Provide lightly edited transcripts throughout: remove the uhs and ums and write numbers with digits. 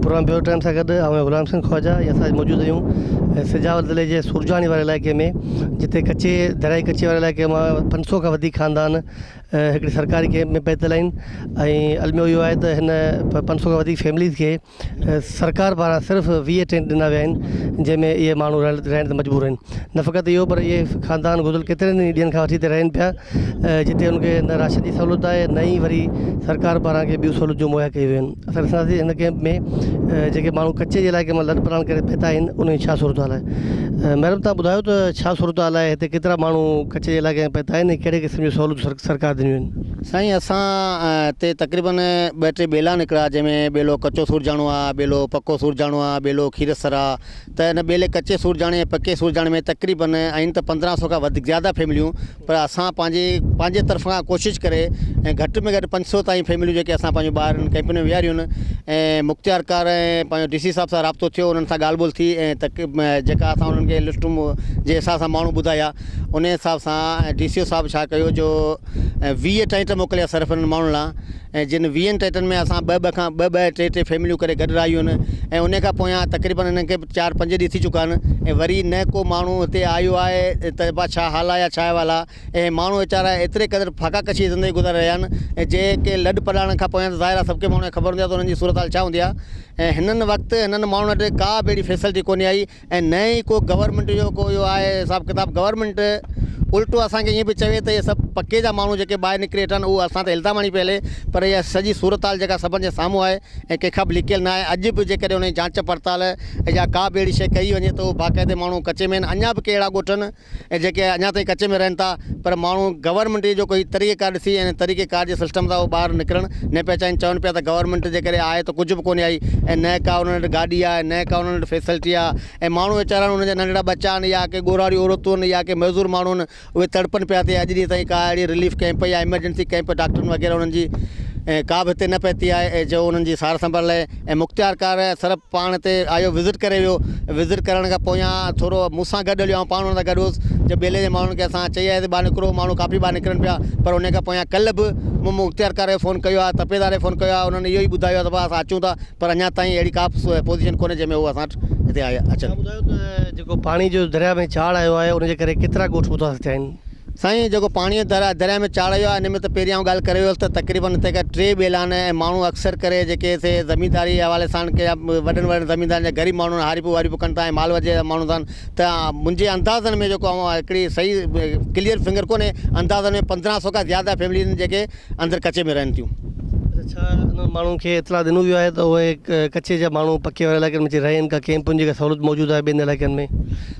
Programme bureau time سان گڏ آئون غلام حسين خواجه ۽ اسان اڄ موجود آهيون سجاول ضلعي جي سورجاڻي واري علائقي ۾ جتي ڪچي دريائي ڪچي واري علائقي مان پنج سو کان وڌيڪ خاندان هڪڙي سرڪاري ڪيمپ ۾ پهتل آهن ۽ الميو اهو آهي ته هن پنج سو کان وڌيڪ فيمليز کي سرڪار پاران صرف 20 ٽينٽ ڏنا ويا آهن جنهن ۾ اهي ماڻهو رهڻ تي مجبور آهن نه فقط اهو پر اهي خاندان گذريل ڪيترن ئي ڏينهن کان وٺي هتي رهن پيا جتي انهن کي نه راشن جي سهولت آهي نه ئي وري سرڪار پاران ڪي ٻيون سهولتون مهيا ڪيون ويون آهن اسان ڏسنداسين هن ڪيمپ ۾ جيڪي ماڻهو ڪچي جي علائقي مان لڏپلاڻ ڪري پهتا آهن انهن جي ڇا صورتحال آهي ميڊم تهان ٻڌايو ته ڇا صورتحال آهي هتي ڪيترا ماڻهو ڪچي جي علائقي ۾ پهتا آهن ۽ ڪهڙي قسم جون سهولتون سرڪار ڏنيون آهن. سائين اسان هتي تقريبن ٻه ٽي ٻيلا نڪرا جنهن ۾ ٻيلو ڪچو سورجاڻو آ ٻيلو پڪو سورجاڻو آ ٻيلو کيرسر آ ته ان ٻيلي ڪچي سورجاڻي ۽ پڪي سورجاڻي ۾ تقريبن آهن ته 15 سو کان وڌيڪ زياده فيمليون پر اسان پنهنجي پنهنجي طرف کان ڪوشش ڪري ۽ گهٽ ۾ گهٽ 500 تائين فيمليون جيڪي اسان پنهنجو ٻاهر انهن ڪئمپن ۾ ويهاريون ۽ مختيار ڪار ۽ پنهنجو ڊي سي صاحب سان رابطو ٿيو انهن سان ڳالهه ٻولهه ٿي ۽ تق جيڪا اسان انهن کي لسٽون جي حساب سان ماڻهو ٻڌايا ان حساب سان ڊي سي او صاحب ڇا ڪيو جو 20 ٽينٽ موڪليا صرف انهن ماڻهن لاء ۽ جن ويهن ٽينٽن ۾ اسان ٻه ٻه کان ٻه ٻه ٽي ٽي فيمليون ڪري گڏ رهايون آهن ۽ ان کان پويان تقريبن انهن کي چار پنج ڏينهن ٿي چڪا آهن ۽ وري نه ڪو ماڻهو هتي آيو آهي ته با ڇا حال آهي يا ڇا احوال آهي ۽ ماڻهو ويچارا ايتري قدر فاقا ڪشي زندگي گذاري رهيا آهن ۽ جيڪي لڏ پلاڻ کان پويان ته ظاهر آهي سڀ کي ماڻهو کي خبر هوندي آهي ته انهن جي صورت حال ڇا هوندي آهي ۽ هنن وقت هنن ماڻهن وٽ ڪا به اهڙي فيسلٽي ڪونهي آئي ۽ نه ئي ڪو گورنمينٽ جو ڪو اهو آهي حساب ڪتاب گورنمينٽ الٽو اسان کي ائين پئي چوي ته اهي سڀ پڪي جا ماڻهو جيڪي ٻاهر نڪري ويٺا آهن اهو اسان تي الزام هڻي پئي هلي پر اها سڄي صورتحال جيڪا سڀن جي سامهون آهي ۽ ڪنهن کان به لڪيل نه آهي اڄ به جيڪڏهن ان جي جانچ پڙتال يا ڪا به اهڙي شيء ڪئي وڃي ته اهو باقاعدي ماڻهو ڪچي ۾ آهن اڃا به ڪي اهڙا ڳوٺ آهن ۽ جيڪي اڃا تائين ڪچي ۾ رهن ٿا پر ماڻهو گورنمينٽ جو ڪوئي طريقه ڪار ڏسي ۽ طريقه ڪار جي سسٽم سان اهو ٻاهر نڪرڻ نه پيا چاهين چون پيا ته گورنمينٽ جي ڪري آهي ته ڪجهه به ڪونهي آئي ۽ نه ڪا انهن وٽ گاڏي آهي نه ڪا انهن وٽ فيسلٽي آهي ۽ ماڻهو ويچارا انهن جا ننڍڙا ٻچا آهن يا ڪي ڳورهاريون عورتون آهن يا ڪي معذور ماڻهو آهن اهي تڙپن پيا ته اڄ ڏينهن تائين ڪا اهڙي رليف ڪئمپ يا ايمرجنسي ڪئمپ ڊاڪٽرن وغيره انهن جي ڪا به هتي نه پهتي آهي جو انهن جي سار سنڀال لهي ۽ مختيار ڪار صرف پاڻ هتي آيو وزٽ ڪري ويو وزٽ ڪرڻ کان پويان ٿورو مون سان گڏ هليو آئون پاڻ ان سان گڏ هوس جو ٻيلي جي ماڻهن کي اسان چئي آياسين ٻاهر نڪرو ماڻهو ڪافي ٻاهر نڪرن پيا پر ان کان پويان ڪلهه به مون مختيار ڪار کي فون ڪيو آهي تپيدار کي فون ڪيو آهي انهن اهو ئي ٻڌايو آهي ته ڀاء اسان اچون ٿا پر اڃا تائين اهڙي ڪا به پوزيشن ڪونهي جنهن ۾ هو اسان وٽ هتي آيا اچن. ٻڌايو ته جيڪو پاڻي جو درياء ۾ چاڙهه آيو آهي ان جي ڪري ڪيترا ڳوٺ متاثر ٿيا آهن؟ سائين جيڪو پاڻي درياء ۾ چاڙهه آيو آهي ان ۾ ته پهرين آئون ڳالهه ڪري ويو هوس ته تقريبن هتي کان ٽي ٻيلا آهن ۽ ماڻهو اڪثر ڪري جيڪي سي زمينداري جي حوالي سان ڪي وڏن وڏن زميندارن جا غريب ماڻهو هاريپو واريپو ڪن ٿا ۽ مال وجي جا ماڻهو اٿن ته منهنجي اندازن ۾ جيڪو آئون هڪڙي صحيح ڪليئر فنگر ڪونهي اندازن ۾ 15 سو کان زياده فيمليز جيڪي اندر ڪچي ۾ رهن ٿيون. اڇا ڇا انهن ماڻهن کي اطلاع ڏنو ويو آهي ته اهي ڪچي جا ماڻهو پڪي واري علائقن ۾ اچي رهن ڪا ڪيمپن جي ڪا سهولت موجود آهي ٻين علائقن ۾؟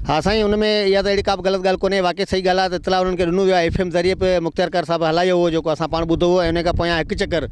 ها سائين ان ۾ اها ته اهڙي ڪا به غلط ڳالهه ڪونهي واقعي صحيح ڳالهه آهي ته اطلاع انهن کي ڏنو ويو آهي ايف ايم ذريعي به مختيار ڪار صاحب هلايو هو جيڪو اسان پاڻ ٻڌو هو ۽ ان کان پويان هڪ چڪر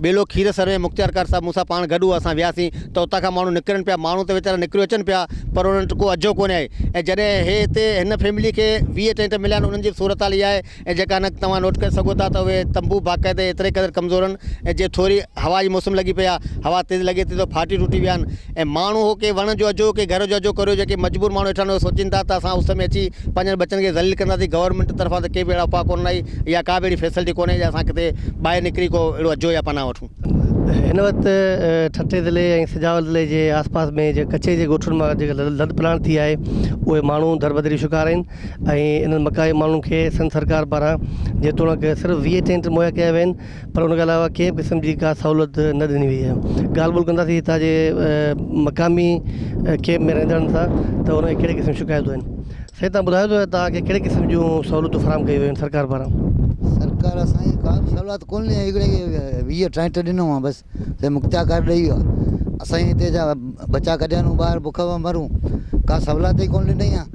ٻيلو کير سر ۾ مختيار ڪار صاحب مون سان پاڻ گڏ هو اسان وياسين ته اتان کان ماڻهو نڪرن پيا ماڻهو ته ويچارا نڪريو اچن پيا پر انهن وٽ ڪو اجهو ڪونهي آهي ۽ جڏهن هي هتي هن فيملي کي 20 ٽينٽ مليا آهن انهن جي به صورتحال اها آهي ۽ جيڪا نه توهان نوٽ ڪري سگهو ٿا ته اهي تنبو باقاعدي ايتري قدر ڪمزور آهن ۽ جي ٿوري هوا جي موسم لڳي پئي آهي هوا تيز لڳي ٿي ته ڦاٽي ٽٽي ويا آهن ۽ ماڻهو هو ڪي وڻ جو اجهو ڪي گهر جو اجهو ڪريو جيڪي مجبور ماڻهو ويٺا آهن اهي سوچين ٿا ته اسان اس ۾ اچي پنهنجن ٻچن کي ذليل ڪنداسين گورنمينٽ طرفان ته ڪي به اهڙا اپاء ڪونه آئي يا ڪا به اهڙي فيسلٽي ڪونهي جو اسان ڪٿي ٻاهر نڪري ڪو اهڙو اجهو يا پناهه وٺون. هن وقت ٺٽي ضلعي ۽ سجاول ضلعي جي آس پاس ۾ جيڪي ڪچي جي ڳوٺن مان جيڪا لڏ پلاڻ ٿي آهي اهي ماڻهو دربدري جو شڪار آهن ۽ انهن مقامي ماڻهن کي سنڌ سرڪار پاران جيتوڻيڪ صرف 20 ٽينٽ مهيا ڪيا ويا آهن پر ان کان علاوه ڪنهن به قسم جي ڪا سهولت نه ڏني وئي آهي ڳالهه ٻولهه ڪنداسين هتان جي مقامي ڪيمپ ۾ رهندڙن سان ته انهن کي ڪهڙي قسم جون شڪايتون آهن سائين تهان ٻڌايو ته توهان کي ڪهڙي قسم جون سهولتون فراهم ڪيون ويون آهن سرڪار پاران. سرڪار اسان کي ڪا به سهولت ڪونه ڏني آهي هڪڙي 20 ٽينٽ ڏنو آهي بس سي مختيارڪار ڏئي ويو آهي اسان هتي جا ٻچا ڪڍيا آهن ٻاهر بک ۾ مرون ڪا سهولت ئي ڪونه ڏني آهي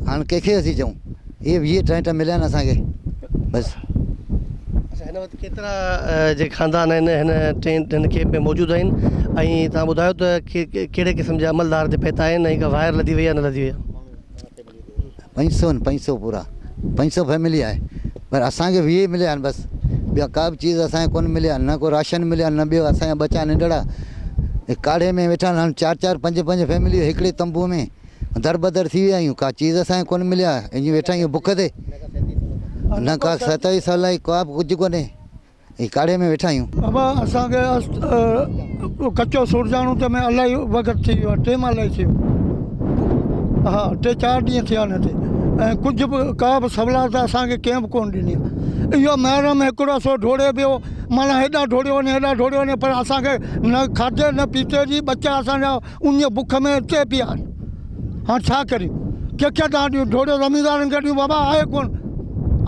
هاڻ ڪنهن کي اسين چئون اهي 20 ٽينٽ مليا آهن اسان کي بس. اڇا هن وقت ڪيترا جيڪي خاندان آهن هن ٽينٽ هن ڪيمپ ۾ موجود آهن ۽ توهان ٻڌايو ته ڪهڙي قسم جا عملدار هتي پهتا آهن ۽ ڪا وائر لڌي وئي آهي نه لڌي وئي آهي. پنج سو آهن پنج سو پورا پنج سو فيملي آهي پر اسان کي 20 مليا آهن بس ٻيا ڪا به چيز اسان کي ڪونه ملي آهي نه ڪو راشن مليو آهي نه ٻيو اسان جا ٻچا ننڍڙا ڪاڙهي ۾ ويٺا آهن هاڻي چار چار پنج پنج فيملي هڪڙي تنبو ۾ دربدر ٿي ويا آهيون ڪا چيز اسان کي ڪونه ملي آهي ائين ويٺا آهيون بک تي نه ڪا صحت جي سهولت ڪا به ڪجهه ڪونهي ۽ ڪاڙهي ۾ ويٺا آهيون. بابا اسان کي ڪچو سورجاڻو ته ۾ الائي وقت ٿي ويو آهي ٽيم الائي ٿي ويو ها ٽي چار ڏينهن ٿيا آهن هتي ۽ ڪجهه به ڪا به سهولت اسان کي ڪنهن به ڪونه ڏني آهي اهو محرم هڪڙو سو ڊوڙي پيو معنيٰ هيڏانهن ڊوڙيو وڃي هيڏانهن ڊوڙيو وڃي پر اسان کي نه کاڌي نه پيتي جي ٻچا اسان جا اڃ بک ۾ اتي پيا آهن هاڻ ڇا ڪريون ڪنهن کي دانهن ڏيون ڊوڙيو زميندارن کي ڏيون بابا آهي ڪونه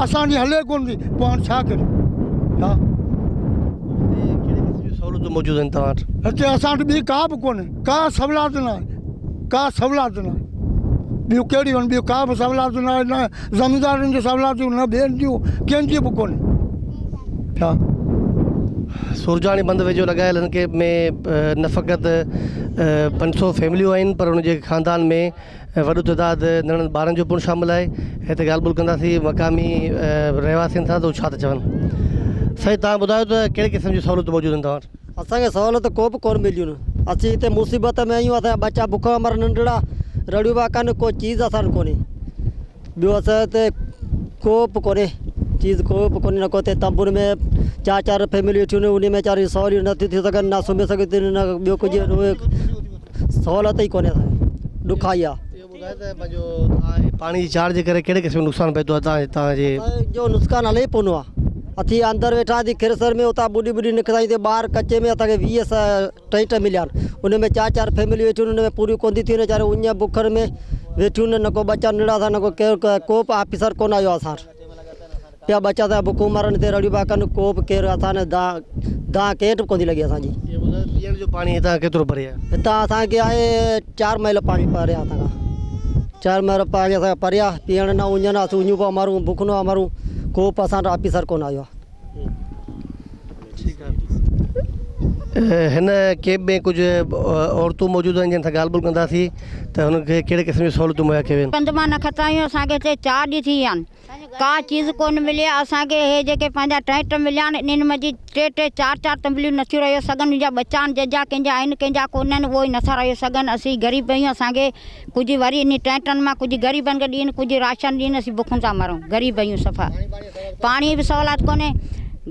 اسان جي هلي ڪونه ٿي پوء هاڻ ڇا ڪريون ها. هتي ڪهڙي قسم جون سهولتون موجود آهن توهان وٽ؟ هتي اسان وٽ ٻي ڪا به ڪونهي ڪا سهولت نه آهي ڪا سهولت نه آهي ٻيون ڪهڙيون آهن ٻيون ڪا به سهولت نه آهي نه زميندارن جون سهولتون نه ٻين جون ڪنهن جي به ڪونهي ها. سورجاڻي بند ويجهو لڳايل هن ڪيمپ ۾ نه فقط 500 فيمليون آهن پر ان جي خاندان ۾ وڏو تعداد ننڍن ٻارن جو پڻ شامل آهي هتي ڳالهه ٻولهه ڪنداسين مقامي رهواسين سان ته هو ڇا ٿا چون. سائين توهان ٻڌايو ته ڪهڙي قسم جون سهولتون موجود آهن توهان وٽ؟ اسان کي سهولت ڪو به ڪونه مليون اسين هتي مصيبت ۾ آهيون اسان جا ٻچا بک مرن ننڍڙا رڙيون پيا ڪن ڪو چيز اسان وٽ ڪونهي ٻيو اسان هتي ڪو به ڪونهي چيز ڪو به ڪونهي نه ڪو هتي تنبن ۾ چار چار فيمليون ويٺيون آهن انهي ۾ ويچاريون سهوليون نه ٿيون ٿي سگهن نه سمهي سگهن ٿيون نه ٻيو ڪجهه سهولت ئي ڪونهي اسان کي ڏکائي آ. اهو ٻڌايو ته پنهنجو توهان جي پاڻي جي چاڙهه جي ڪري ڪهڙي قسم جو نقصان پهتو آهي توهان توهان جي. اسان جو نقصان الائي پونو آ اٿي اندر ويٺا هئاسين کيرسر ۾ اتان ٻڏي ٻڏي نڪتا آهيون هتي ٻاهر ڪچي ۾ اسان کي 20 ٽينٽ مليا آهن ان ۾ چار چار فيمليون ويٺيون آهن ان ۾ پوريون ڪونه ٿيون ٿين ويچاريون اڃ بکن ۾ ويٺيون آهن نه ڪو ٻچا ننڍڙا اسان نه ڪو ڪير ڪو به آفيسر ڪونه آيو آهي اسان وٽ. پيا ٻچا ته بکون مرن هتي رڙيون پيا ڪن ڪو به ڪير اسان نه دانهن دانهن ڪنهن وٽ به ڪونه ٿي لڳي اسان جي. اهو ٻڌايو ته پيئڻ جو پاڻي هتان ڪيترو پري آهي؟ هتان اسان کي آهي چار ميل پاڻي پري آهي اسان کان چار ميل پاڻي اسان کان پري آهي پيئڻ نه اڃ نه اسين اڃون پيا مرون بک نه مرون ڪو به اسان وٽ آفيسر ڪونه آيو آهي. هن ڪيمپ ۾ ڪجهه عورتون موجود آهن جن سان ڳالهه ٻولهه ڪنداسين ته هنن کي ڪهڙي قسم جون سهولتون مهيا ڪيون ويون. پنڌ مان نه کتا آهيون اسان کي هتي چار ڏينهن ٿي ويا آهن ڪا چيز ڪونه ملي آهي اسان کي اهي جيڪي پنهنجا ٽينٽ مليا آهن انهن منجهه ٽي ٽي چار چار تنبليون نٿيون رهيو سگهن ان جا ٻچا آهن جنهن جا ڪنهن جا آهن ڪنهن جا ڪونهن اهي نٿا رهيو سگهن اسين غريب آهيون اسان کي ڪجهه وري انهن ٽينٽن مان ڪجهه غريبن کي ڏين ڪجهه راشن ڏين اسين بکن ٿا مرون غريب آهيون صفا پاڻي جي به سهولت ڪونهي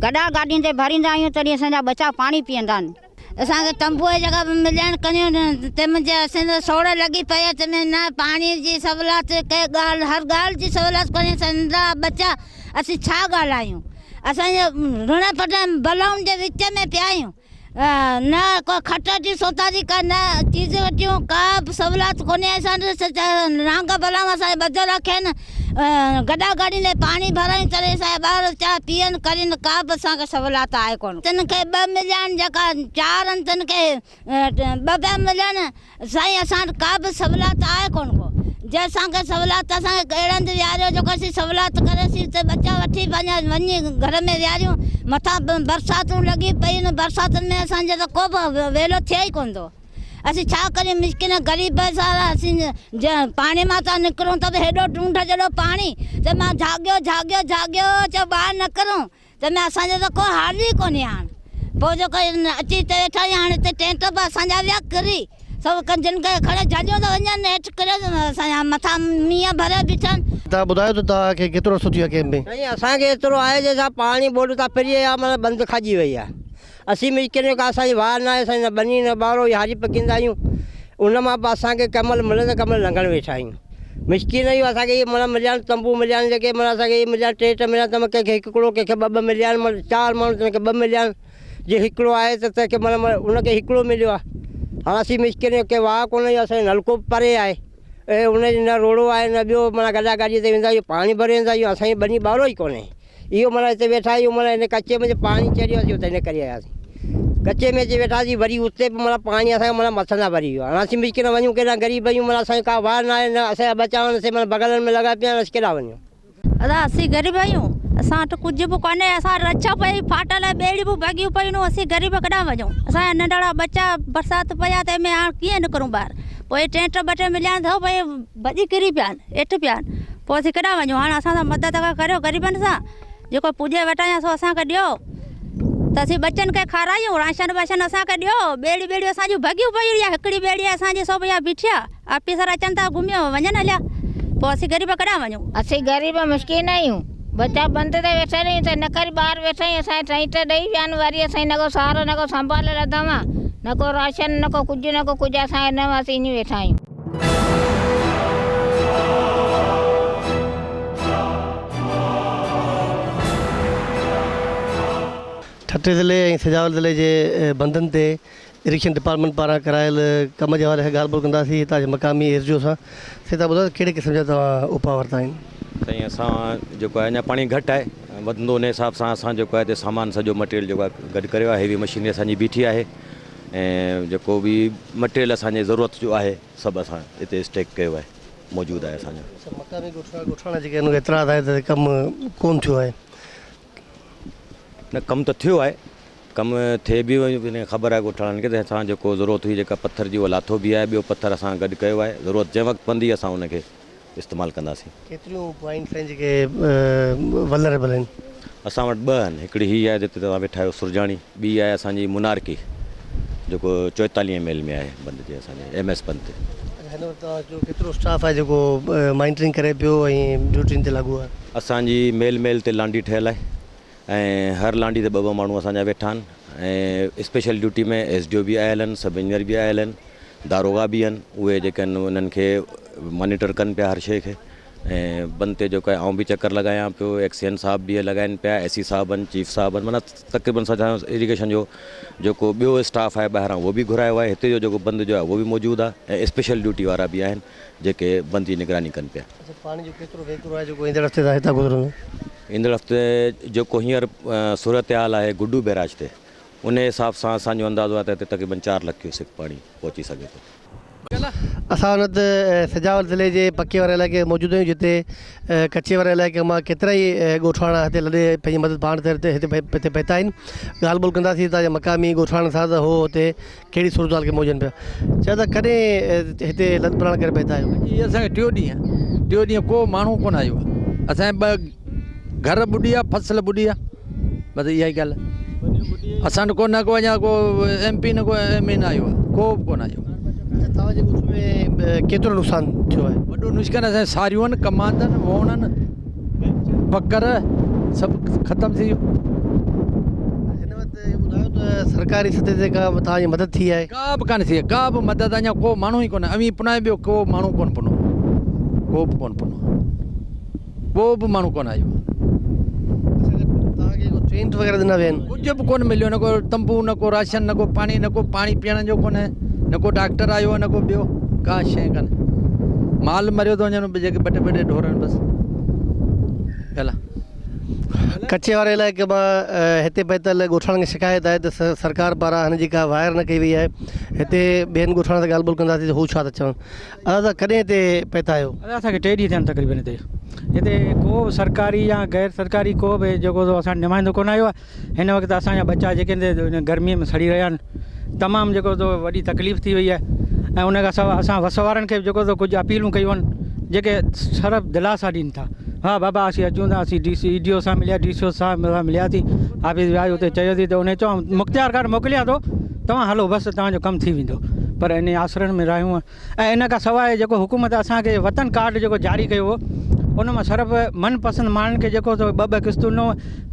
گڏا گاڏين تي ڀريندا آهيون تڏهن اسان جا ٻچا پاڻي پيئندا آهن. اسان کي تنبوء جي جڳهه به مليا آهن ڪنيون تنهن منجهه اسين ته سوڙ لڳي پئي آهي تنهن ۾ نه پاڻي جي سهولت ڪنهن ڳالهه هر ڳالهه جي سهولت ڪونهي اسان ننڍڙا ٻچا اسين ڇا ڳالهايون اسان جي رڻ پٽ بلائن جي وچ ۾ پيا آهيون نه ڪو کٽ اچي سوتاسين ڪا نه چيز وٺيون ڪا به سهولت ڪونهي اسان وٽ نانگ بلائون اسان کي ٻڌل رکيا آهن گڏا گاڏين لاء پاڻي ڀرايون تڏهن اسان جا ٻار چاء پيئن ڪرين ڪا به اسان کي سهولت آهي ڪونه. تن کي ٻه مليا آهن جيڪا چار آهن تن کي ٻه پيا ملن سائين اسان وٽ ڪا به سهولت آهي ڪونه ڪو جي اسان کي سهولت اسان کي اهڙي هنڌ ويهاريو جيڪو اسين سهولت ڪري اسين اتي ٻچا وٺي پنهنجا وڃي گهر ۾ ويهاريون مٿان برساتون لڳي پيون آهن برساتن ۾ اسان جو ته ڪو به ويلو ٿئي ئي ڪونه ٿو. اسين ڇا ڪريون مسڪين غريب سارا اسين پاڻي مان ٿا نڪرون ته به هيڏو ڍونڍ جيڏو پاڻي ته مان جهاڳيو جهاڳيو جهاڳيو چيو ٻاهر نڪرون ته ۾ اسان جو ته ڪو حال ئي ڪونهي هاڻ پوء جو ڪو اچي هتي ويٺا آهيون هاڻ هتي ٽينٽ به اسان جا ويا ڪري سڀ ڪنجن کي کڻي جهليو ته وڃن هيٺ ڪريو اسان جا مٿان مينهن ڀريو بيٺا آهن. توهان ٻڌايو ته توهان کي ڪيترو عرصو ٿي ويو آهي ڪيمپ ۾؟ سائين اسان کي ايترو آهي جي اسان پاڻي ٻوڏ تان ڦري آيا معنيٰ بند کاڄي وئي آهي اسين مشڪل ۾ ڪا اسان جي واهه ناهي، اسان جي نه ٻني نه ٻارو، اهي هاري پڪيندا آهيون، ان مان به اسان کي ڪنهن مهل ملن ته ڪنهن مهل لنگهڻ ويٺا آهيون. مسڪين آهيون، اسان کي اهي معنيٰ مليا آهن، تنبو مليا آهن، جيڪي معنيٰ اسان کي اهي مليا آهن، ٽي ٽي مليا آهن، تنهن ۾ ڪنهن کي هڪڙو، ڪنهن کي ٻه ٻه مليا آهن، معنيٰ چار ماڻهو تنهن کي ٻه مليا آهن، جي هڪڙو آهي ته تنهن کي معنيٰ ان کي هڪڙو مليو آهي. هاڻ اسين مسڪين آهيون، ڪي واهه ڪونهي، اسان جو نلڪو به پري آهي، ۽ ان جي نه روڙو آهي نه ٻيو، معنيٰ گڏا گاڏيء تي ويندا آهيون، پاڻي ڀري ويندا آهيون، اسان جي ٻني ٻارو ئي ڪونهي. اهو معنيٰ هتي ويٺا آهيون معنيٰ هن ڪچي منجهه پاڻي چڙهيو اسين اتي نڪري آياسين ڪچي ۾ اچي ويٺاسين وري اتي به معنيٰ پاڻي اسان کي معنيٰ مٿن تان ڀري ويو هاڻي اسين به ڪيڏانهن وڃون ڪيڏانهن غريب آهيون معنيٰ اسان کي ڪا واهه ناهي نه اسان جا ٻچا آهن سي معنيٰ بغلن ۾ لڳا پيا آهن اسين ڪيڏانهن وڃون. ادا اسين غريب آهيون اسان وٽ ڪجهه به ڪونهي اسان وٽ رڇا پئي ڦاٽل ٻيڙيون به ڀڳيون پيون اسين غريب ڪيڏانهن وڃون اسان جا ننڍڙا ٻچا برسات پئي آهي تنهن ۾ هاڻ ڪيئن نڪرون ٻاهر پوء ٽينٽ ٻه ٽي مليا آهن سو پئي ڀڄي ڪري پيا آهن هيٺ پيا آهن پوء اسين ڪيڏانهن وڃون؟ هاڻ اسان سان مدد ڪا ڪريو غريبن سان، جيڪو پوڄي وٽان يا سو اسان کي ڏيو ته اسين ٻچن کي کارايون، راشن باشن اسان کي ڏيو، ٻيڙيون ٻيڙيون اسان جون ڀڳيون پيون يا هڪڙي ٻيڙي اسان جي سو به اها بيٺي آ، آفيسر اچن ٿا گهميو وڃن هليا، پوء اسين غريب ڪيڏانهن وڃون؟ اسين غريب مسڪين آهيون، ٻچا بند تي ويٺل آهيون ته نڪري ٻاهر ويٺا آهيون، اسان کي ٽئين ٽه ڏئي ويا آهن، وري اسان جي نه ڪو سهارو نه ڪو سنڀال لڌم آ. نه ڪو راشن نه ڪو ڪجهه نه ڪو ڪجهه اسان هن ۾ اسين ائين ويٺا آهيون. ٺٽي ضلعي ۽ سجاول ضلعي جي بندن تي اريگيشن ڊپارٽمينٽ پاران ڪرايل ڪم جي حوالي سان ڳالهه ٻولهه ڪنداسين هتان جي مقامي ايس ڊي او سان. سائين توهان ٻڌايو ته ڪهڙي قسم جا توهان اپاء ورتا آهن؟ سائين اسان جيڪو آهي اڃا پاڻي گهٽ آهي وڌندو ان حساب سان اسان جيڪو آهي هتي سامان سڄو مٽيريل جيڪو آهي گڏ ڪريو آهي هيوي مشينري اسان جي بيٺي آهي ۽ جيڪو به مٽيريل اسان جي ضرورت جو آهي سڀ اسان هتي اسٽيڪ ڪيو آهي موجود آهي اسان جو. مقامي ڳوٺاڻا جيڪي آهن ان کي اعتراض آهي ته ڪم ڪونه ٿيو آهي. نه ڪم ته ٿيو آهي ڪم ٿئي به ويو خبر آهي ڳوٺاڻن کي ته اسان جيڪو ضرورت هئي جيڪا پٿر جي اهو لاٿو به آهي ٻيو پٿر اسان گڏ ڪيو آهي ضرورت جنهن وقت پوندي اسان ان کي استعمال ڪنداسين. ڪيتريون پوائنٽس آهن جيڪي ولنريبل آهن؟ اسان وٽ ٻه آهن هڪڙي هي آهي جتي توهان ويٺا آهيو سرجاڻي ٻي آهي اسان جي منارڪي جيڪو 44 ميل ۾ آهي بند جي اسان جي ايم ايس بند تي. اڇا هن وقت توهان جو ڪيترو اسٽاف آهي جيڪو مانيٽرنگ ڪري پيو ۽ ڊيوٽين تي لاڳو آهي؟ اسان جي ميل ميل تي لانڍي ٺهيل آهي ۽ هر لانڍي تي ٻه ٻه ماڻهو اسان جا ويٺا آهن ۽ special duty ۾ S D O به آيل آهن سب انجنيئر به آيل آهن داروغا به آهن اهي جيڪي آهن انهن کي مانيٽر ڪن پيا هر شيء کي ۽ بند تي جيڪو آهي آئون به چڪر لڳايان پيو ايڪس اين صاحب به لڳائن پيا ايس اي صاحب آهن چيف صاحب آهن معنيٰ تقريبن اسان اريگيشن جو جيڪو ٻيو اسٽاف آهي ٻاهران اهو به گهرايو آهي هتي جو جيڪو بند جو آهي اهو به موجود آهي ۽ اسپيشل ڊيوٽي وارا به آهن جيڪي بند جي نگراني ڪن پيا. اڇا پاڻي جو ڪيترو وهڪرو آهي جيڪو ايندڙ هفتي تائين هتان گذرندو؟ ايندڙ هفتي جيڪو هينئر صورتحال آهي گڊو بئراج تي انهي حساب سان اسان جو اندازو آهي ته هتي تقريبن 4 لک ڪيوسڪ پاڻي پهچي سگهي ٿو. اسان هن وقت سجاول ضلعي جي پڪي واري علائقي ۾ موجود آهيون جتي ڪچي واري علائقي مان ڪيترائي ڳوٺاڻا هتي لڏي پنهنجي مدد پاڻ تي هتي هتي پهتا آهن ڳالهه ٻولهه ڪنداسين هتان جي مقامي ڳوٺاڻن سان ته هو هتي ڪهڙي صورتحال کي موجن پيا چيو ته ڪڏهن هتي لڏ پلاڻ ڪري پهتا آهيو؟ اڄ هي اسان کي ٽيون ڏينهن آهي ٽيون ڏينهن ڪو ماڻهو ڪونه آيو آهي اسان جا ٻه گهر ٻڏي ويا فصل ٻڏي ويا بس اها ئي ڳالهه آهي اسان وٽ ڪو نه ڪو اڃا ڪو ايم پي نه ڪو ايم اين آيو آهي ڪو به ڪونه آيو آهي. اڇا توهان جي ڳوٺ ۾ ڪيترو نقصان ٿيو آهي؟ وڏو نقصان اسان جي ساريون آهن ڪماند آهن ووڻ آهن ٻڪر سڀ ختم ٿي ويو. هن وقت اهو ٻڌايو ته سرڪاري سطح تي ڪا توهان جي مدد ٿي آهي؟ ڪا به ڪانه ٿي آهي ڪا به مدد اڃا ڪو ماڻهو ئي ڪونه اوهين پنا ٻيو ڪو ماڻهو ڪونه پنو ڪو به ڪونه پنو ڪو به ماڻهو ڪونه آيو آهي. توهان کي ڪو ٽينٽ وغيره ڏنا ويا آهن؟ ڪجهه به ڪونه مليو نه ڪو تنبو نه ڪو راشن نه ڪو پاڻي نه ڪو پاڻي پيئڻ جو ڪونه نه ڪو ڊاڪٽر آيو آهي نه ڪو ٻيو ڪا شيء ڪانه مال مريو ٿو وڃن جيڪي ٻه ٽي ٻه ٽي ڍور آهن بس ڳالهه. ڪچي واري علائقي مان هتي پهتل ڳوٺاڻن کي شڪايت آهي ته سرڪار پاران هن جي ڪا واهر نه ڪئي وئي آهي هتي ٻين ڳوٺاڻن سان ڳالهه ٻولهه ڪنداسين ته هو ڇا ٿا چون ادا ڪڏهن هتي پهتا آهيو؟ ادا اسان کي ٽي ڏينهن ٿيا آهن تقريبن هتي هتي ڪو به سرڪاري يا غير سرڪاري ڪو به جيڪو سو اسان وٽ نمائندو ڪونه آيو آهي هن وقت اسان جا ٻچا جيڪي آهن گرمي ۾ سڙي رهيا آهن تمام جيڪو سو وڏي تڪليف ٿي وئي آهي ۽ ان کان سواء اسان وس وارن کي به جيڪو سو ڪجهه اپيلون ڪيون آهن جيڪي صرف دلاسا ڏين ٿا ها بابا اسين اچون ٿا اسين ڊي سي اي ڊي او سان مليا ڊي سي او صاحب سان ملياسين آفيس وياسين اتي چيوسين ته ان چيو مختيار ڪار موڪليان ٿو توهان هلو بس توهان جو ڪم ٿي ويندو پر ان آسرن ۾ رهيون ۽ ان کان سواء جيڪو حڪومت اسان کي وطن ڪارڊ جيڪو جاري ڪيو هو ان مان صرف من پسند ماڻهن کي جيڪو سو ٻه ٻه قسطون ڏنو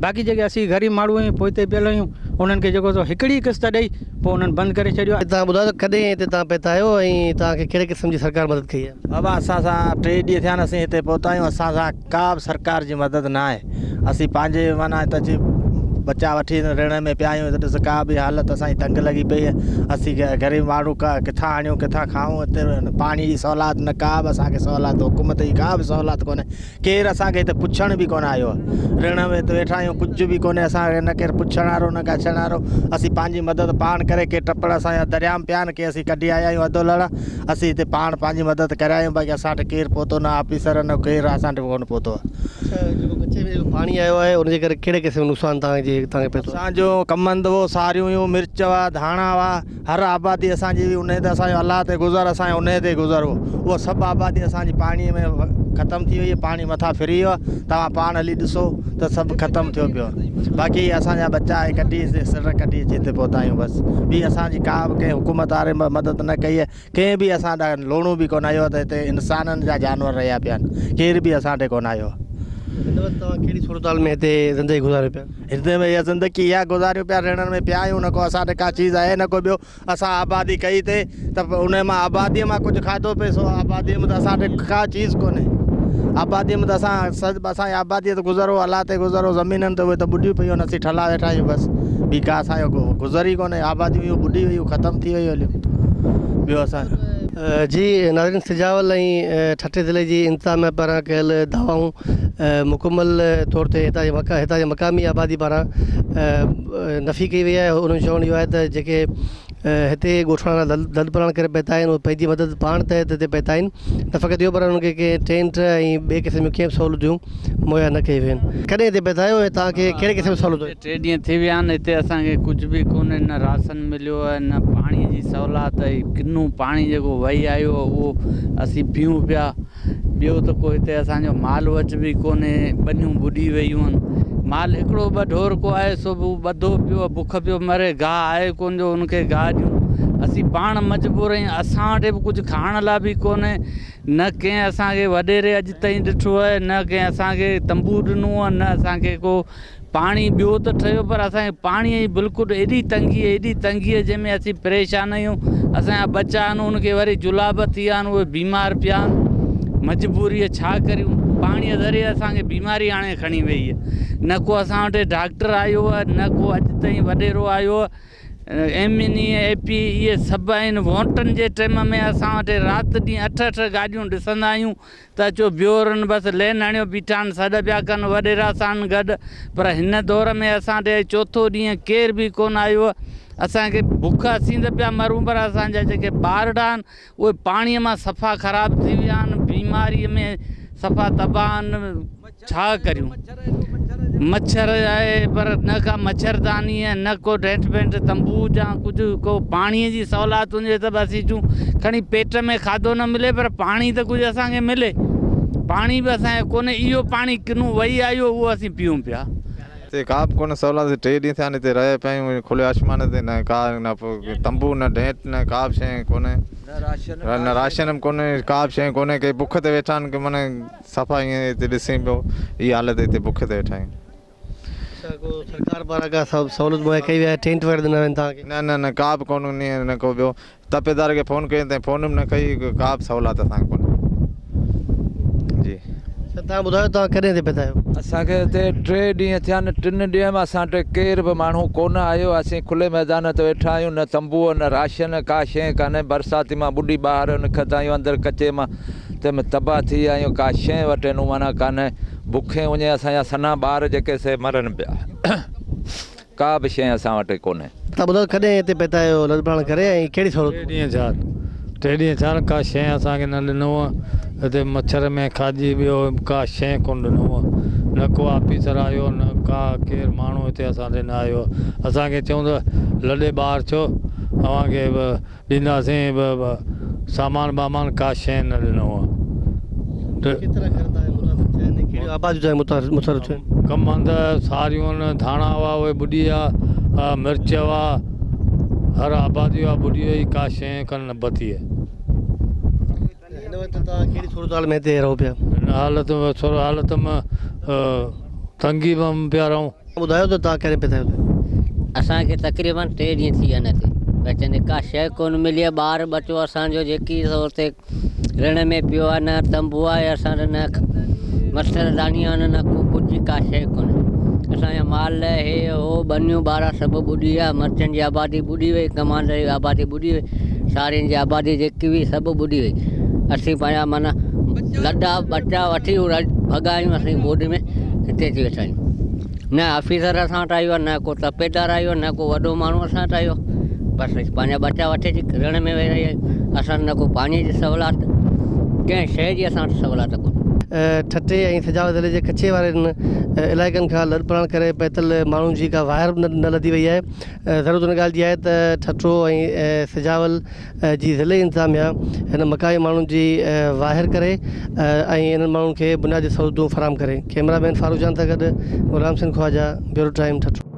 باقي جيڪي اسين غريب ماڻهو آهيون پوئتي پيل آهيون انهن کي جيڪو سو هڪڙي قسط ڏئي پوء انهن بند ڪري ڇڏيو. توهان ٻڌايو ته ڪڏهن هتي توهان پهتا آهيو ۽ توهان کي ڪهڙي قسم جي سرڪار مدد ڪئي آهي؟ بابا اسان سان ٽي ڏينهن ٿيا آهن اسين هتي پهتا آهيون اسان سان ڪا به سرڪار جي مدد نه آهي اسين پنهنجي معنيٰ هت اچي ٻچا وٺي رڻ ۾ پيا آهيون هت ڏس ڪا به حالت اسان جي تنگ لڳي پئي آهي اسين غريب ماڻهو ڪا ڪٿان آڻيون ڪٿان کائون هتي پاڻي جي سهولت نه ڪا به اسان کي سهولت حڪومت جي ڪا به سهولت ڪونهي ڪير اسان کي هتي پڇڻ به ڪونه آيو آهي رڻ ۾ هتي ويٺا آهيون ڪجهه به ڪونهي اسان کي نه ڪير پڇڻ وارو نه ڪڇڻ وارو اسين پنهنجي مدد پاڻ ڪري ڪي ٽپڙ اسان جا درياء ۾ پيا آهن ڪي اسين ڪڍي آيا آهيون اڌو لڙ اسين هتي پاڻ پنهنجي مدد ڪري آيا آهيون باقي اسان وٽ ڪير پهتو نه آفيسر نه ڪير اسان وٽ ڪونه پهتو آهي. اڇا جيڪو ڪچي ۾ جيڪو پاڻي آيو آهي ان جي ڪري ڪهڙي قسم جو نقصان توهان جي توهان کي پهتو آهي؟ اسان جو ڪمند هو ساريون هيون مرچ هئا ڌاڻا هئا هر آبادي اسان جي هئي انهي تي اسان جو الله تي گذر اسان جو انهي تي گذر هو اها سڀ آبادي اسان جي پاڻي ۾ ختم ٿي وئي پاڻي مٿان ڦري ويو آهي توهان پاڻ هلي ڏسو ته سڀ ختم ٿيو پيو آهي باقي اسان جا ٻچا اهي ڪڍي سر ڪڍي اچي هتي پهتا آهيون بس ٻي اسان جي ڪا به ڪنهن حڪومت واري مدد نه ڪئي آهي ڪنهن به اسان ڏانهن لوڻو به ڪونه آيو آهي ته هتي انسانن جا جانور رهيا پيا آهن ڪير به اسان ڏي ڪونه آيو آهي. هن وقت توهان ڪهڙي صورتحال ۾ هتي زندگي گذاريو پيا؟ هتي ۾ اها زندگي اها گذاريون پيا ريڻن ۾ پيا آهيون نه ڪو اسان وٽ ڪا چيز آهي نه ڪو ٻيو اسان آبادي ڪئي تي ته ان مان آباديء مان ڪجهه کاڌو پي سو آباديء ۾ ته اسان وٽ ڪا چيز ڪونهي آباديء ۾ ته اسان سڀ اسان جي آباديء تي گذرو الله تي گذرو زمينن تي اهي ته ٻڏيون پيون آهن اسين ٺلا ويٺا آهيون بس ٻي ڪا اسان جو گذر ئي ڪونهي آباديون اهي ٻڏي ويون ختم ٿي ويون هليون ٻيو اسان جو. جي ناظرين سجاول ۽ ٺٽي ضلعي جي انتظاميا پاران ڪيل دعوائون مڪمل طور تي هتان جي هتان جي مقامي آبادي پاران نفي ڪئي وئي آهي انهن جو چوڻ اهو آهي ته جيڪي هتي ڳوٺاڻا لڏپلاڻ ڪري پهتا آهن اهي پنهنجي مدد پاڻ تحت هتي پهتا آهن نه فقط اهو پر انهن کي ڪنهن ٽينٽ ۽ ٻئي قسم جون ڪنهن به سهولتون مهيا نه ڪيون ويون آهن. ڪڏهن هتي پهتا آهيو ۽ توهان کي ڪهڙي قسم جون سهولتون. ٽي ڏينهن ٿي ويا آهن هتي اسان کي ڪجهه به ڪونهي نه راشن مليو آهي نه پاڻي جي سهولت ۽ ڪنو پاڻي جيڪو وهي آيو اهو اسين پيئون پيا. ٻيو ته ڪو هتي اسان جو مال وچ به ڪونهي، ٻنيون ٻڏي ويون آهن. مال هڪڙو ٻه ڍور ڪو آهي سو به ٻڌو پيو آهي، بک پيو مري، گاهه آهي ڪونه جو ان کي گاهه ڏيون. اسين پاڻ مجبور آهيون، اسان وٽ به ڪجهه کائڻ لاء به ڪونهي. نه ڪنهن اسان کي وڏيري اڄ تائين ڏٺو آهي، نه ڪنهن اسان کي تنبو ڏنو آهي، نه اسان کي ڪو پاڻي ٻيو ته ٺهيو پر اسان کي پاڻي جي بلڪل ايڏي تنگي ايڏي تنگي جنهن ۾ اسين پريشان آهيون اسان جا ٻچا آهن ان کي وري جلاب ٿي ويا آهن اهي بيمار پيا آهن مجبوري ڇا ڪريون پاڻي ذريعي اسان کي بيماري آڻي کڻي وئي آهي نه ڪو اسان وٽ ڊاڪٽر آيو آهي نه ڪو اڄ تائين وڏيرو آيو آهي ايم اين اي اي پي اهي سڀ آهن ووٽن جي ٽيم ۾ اسان وٽ رات ڏينهن اٺ اٺ گاڏيون ڏسندا آهيون ته اچو بيورن بس لين هڻيو بيٺا آهن سڏ پيا ڪن وڏيرا ساڻ گڏ پر هن دور ۾ اسان ڏي چوٿو ڏينهن ڪير به ڪونه آيو اسان کي بک اسين ته پيا مرون پر اسان جا جيڪي ٻارڙا آهن اهي پاڻي مان صفا خراب ٿي ويا آهن بيماري ۾ صفا تباهه آهن ڇا ڪريون مڇر آهي پر نه ڪا مڇرداني آهي نه ڪو ٽينٽ بينٽ تنبو يا ڪجهه ڪو پاڻي جي سهولت هجي ته به اسين چون کڻي پيٽ ۾ کاڌو نه ملي پر پاڻي ته ڪجهه اسان کي ملي پاڻي به اسان کي ڪونهي اهو پاڻي ڪنو وهي آيو اهو اسين پيئون پيا. هتي ڪا به ڪونه سهولت ٽي ڏينهن ٿيا آهن هتي رهيا پيا آهيون کلي آسمان تي نه ڪا نه تنبو نه ٽينٽ نه ڪا به شيء ڪونهي نه راشن به ڪونهي ڪا به شيء ڪونهي ڪي بک تي ويٺا آهن ڪي معنيٰ صفا ائين هتي ڏسين پيو هي حالت هتي بک تي ويٺا آهيون. اڇا ڪو سرڪار پاران ڪا سهولت مهيا ڪئي وئي آهي ٽينٽ وغيره ڏنا ويا آهن توهان کي؟ نه نه نه ڪا به ڪونه نه ڪو ٻيو تپيدار کي فون ڪيو تنهن فون به نه ڪئي ڪا به سهولت اسان کي ڪونهي جي. سر توهان ٻڌايو توهان ڪڏهن هتي پهتا آهيو؟ اسان کي هتي ٽي ڏينهن ٿيا آهن ٽن ڏينهن ۾ اسان وٽ ڪير به ماڻهو ڪونه آيو اسين کلي ميدان تي ويٺا آهيون نه تنبو نه راشن ڪا شيء ڪانهي برساتي مان ٻڏي ٻاهر نڪتا آهيون اندر ڪچي مان تنهن ۾ تباهه ٿي ويا آهيون، ڪا شيء وٽ نون معنيٰ ڪانهي، بکين اڃين اسان جا سنها ٻار جيڪي سي مرن پيا، ڪا به شيء اسان وٽ ڪونهي. تان ٻڌايو ڪڏهن هتي پهتا آهيو لڏپلاڻ ڪري ۽ ڪهڙي سهولت. ٽي ڏينهن ٿيا ٽي ڏينهن ٿيا آهن ڪا شيء اسان کي نه ڏنو هتي مڇر ۾ کاڄي ٻيو ڪا شيء ڪونه ڏنو نه ڪو آفيسر آيو نه ڪا ڪير ماڻهو هتي اسان ڏي نه آيو اسان کي چيون ته لڏي ٻاهر ٿيو اوهان کي ڏينداسين به سامان بامان ڪا شيء نه ڏنو آ. ڪيترا گهر تان متاثر ٿيا آهن ۽ ڪهڙيون آباديون تان متاثر ٿيون آهن؟ ڪمند، ساريون، ڌاڻا هئا اهي ٻڏي ويا، مرچ هئا، هر آبادي هئا ٻڏي وئي ڪا شيء ڪن نه بتي. هن وقت توهان ڪهڙي صورتحال ۾ هتي رهو پيا؟ هن حالت ۾ حالت ۾ تنگي ۾ پيا رهون. ٻڌايو ته توهان ڪڏهن پهتا آهيو هتي؟ اسان کي تقريبن ٽي ڏينهن ٿي ويا آهن هتي پهچندي ڪا شيء ڪونه ملي آهي ٻار ٻچو اسان جو جيڪي سو هتي رڻ ۾ پيو آهي نه تنبو آهي اسان وٽ نه مڇر داني آهن نه ڪو ڪجهه ڪا شيء ڪونهي اسان جا مال هي هو ٻنيون ٻارا سڀ ٻڏي ويا مرچن جي آبادي ٻڏي وئي ڪماند جي آبادي ٻڏي وئي سارين جي آبادي جيڪي هئي سڀ ٻڏي وئي. اسين پنهنجا معنيٰ لڏا ٻچا وٺي ڀڳا آهيون اسين ٻوڏ ۾ هتي اچي ويٺا آهيون. نه آفيسر اسان وٽ آيو آهي نه ڪو تپيدار آيو آهي نه ڪو وڏو ماڻهو اسان وٽ آيو آهي. بس اسين پنهنجا ٻچا وٺي اچي رڻ ۾ ويهي رهيا آهيون. اسان وٽ نه ڪو پاڻي جي سهولت ڪنهن شيء جي اسان وٽ سهولت ڪونهي. ٺٽي ۽ سجاول ضلعي جي ڪچي وارن علائقن کان لڏپلاڻ ڪري پهتل ماڻهن جي ڪا واهر به نه لڌي وئي آهي. ضرورت ان ڳالهه جي آهي ته ٺٽو ۽ سجاول جي ضلعي انتظاميا هن مقامي ماڻهن جي واهر ڪري ۽ انهن ماڻهن کي بنيادي سهولتون فراهم ڪري. ڪئميرا مين فاروق جان سان گڏ غلام حسين خواجه، بيورو ٽائيم، ٺٽو.